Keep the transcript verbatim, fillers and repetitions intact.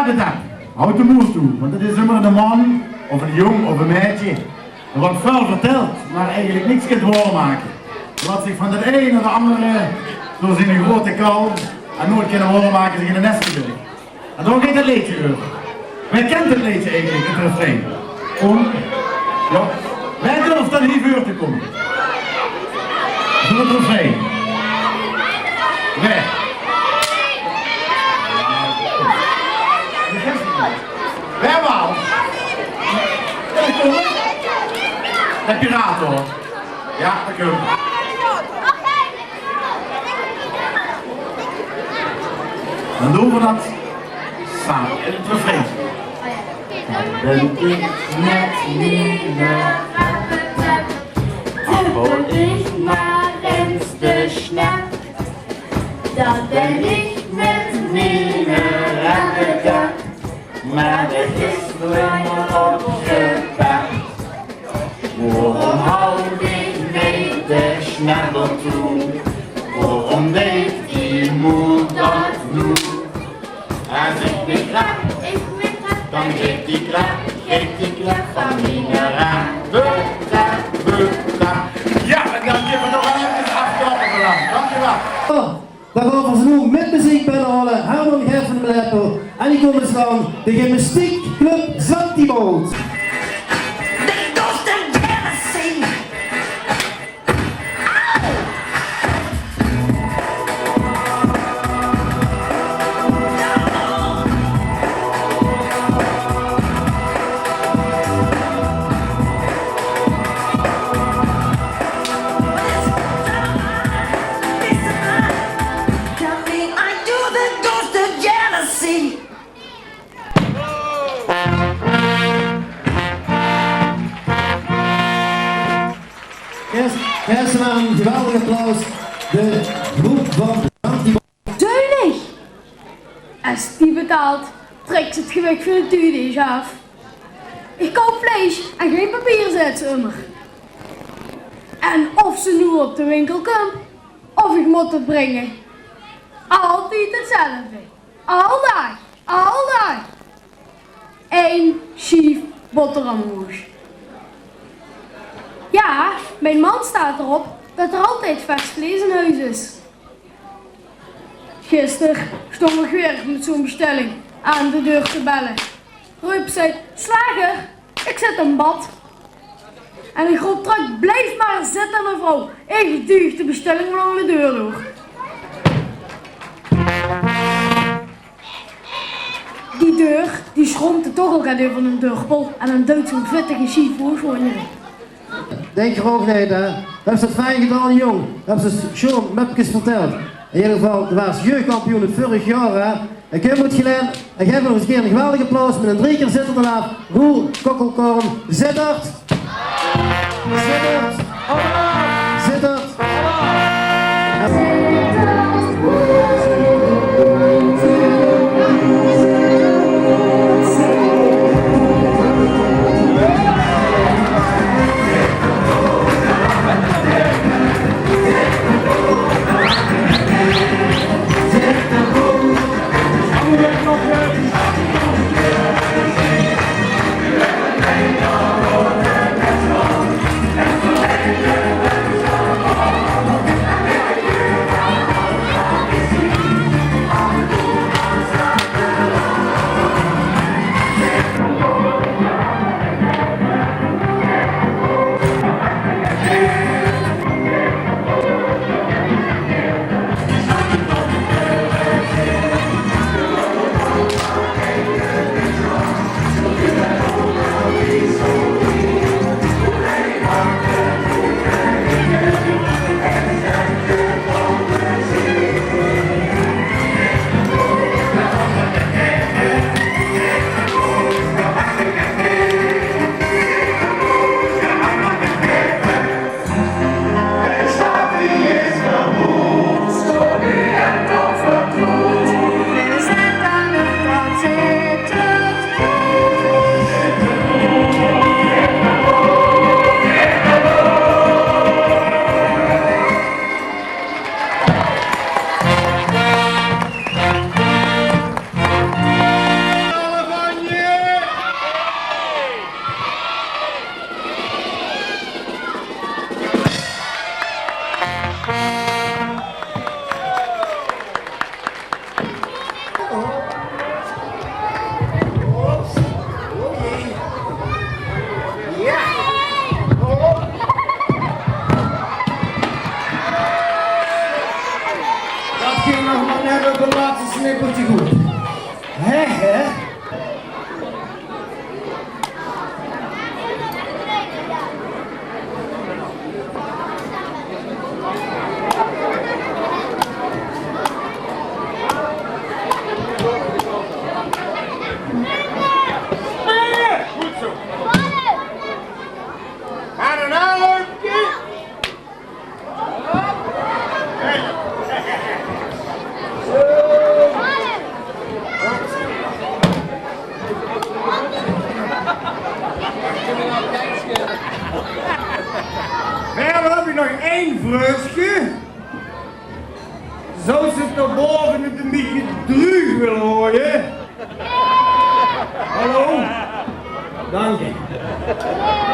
Bedank. Haot de moed toe, want 't is ummer eine man, of eine jóng, of ein meidje, dae waat väöl vertèlt, mer eigelik niks kint waormake. Laot zich van 't ein nao 't anger door zien groete kal en noeats kinne waormake zich in de neste willen. En dao geit 't leedje euver. Wae kint 't leedje eigelik, 't refrein? Kóm. Jao. Wae durf dan hie veur te kómme? Veur 't refrein. Wae? Wae waal? De piraat, huur. Jao, det kump. Dan doon v'r det same in 't refrein. Dan bön ich mit miene rappetap, dan wol ich mer ins de snap. Dan bön ich mit miene rappetap, mer det is noe einmaol opgepakt. Waorom haoj ich mich de snabbel toe? Waorom deit die moel det noe? Es ich mich rep, dan geit die klep, geit die klep van miene rep. Bup, bup, bup. Jao, en dan kónne v'r nog efkes aafklappe veur häöm. Dankjewel. Oh. Dan gaon v'r ze noe mit meziek binnenhaole. Herman Gert van de Melepo. En die kómme van de gymnastiekclub Zandtibolt. Geef, geef ze maar een geweldig applaus. De groep van Zandtibolt. Deunig! Es die betaalt, trèk ze 't gewich van de tuut ins aaf. Ich koup vleis en gein papier, zaet ze ummer. En of ze noe op de winkel kump, of ich mót 't bringe, altied 'tzelfde. Aldaag, aldaag. Ein sjief botteramhoes. Jao, mien man steit d'rop det d'r altied vers vleis in hoes is. Gister stóng ich weer mit zoe'n bestelling aan de deur te belle. Roop zie: "Slager, ich zit in bad." En ich roop trök: "Blief mer zitte, mevrouw. Ich duug de bestelling waal de deur door." Die deur, die sjromp toch al get euver eine durpel en dan duit zoe'n vittige sjief hoes d'r in. Dink d'r ouch neet, hè? Höbs se 't fijn gedaon, jóng. Höbs se sjoon mepkes vertèld. In eder geval, doe waars jeugdkampioen 't vörig jaor, hè? En kóm good gelaen. En gaef nog ins ein kier ein geweldig applaus mit ein drie kier Zitterd d'raaf. Roel Kokkelkorn Zitterd. Zitterd. Zitterd. Snippertje good. Hè, hè? Good zo. Aan een aanloopje. Verder heb ik nog één vraogske. Zou ze het daarboven het een beetje druug willen houden? Hallo? Dank je.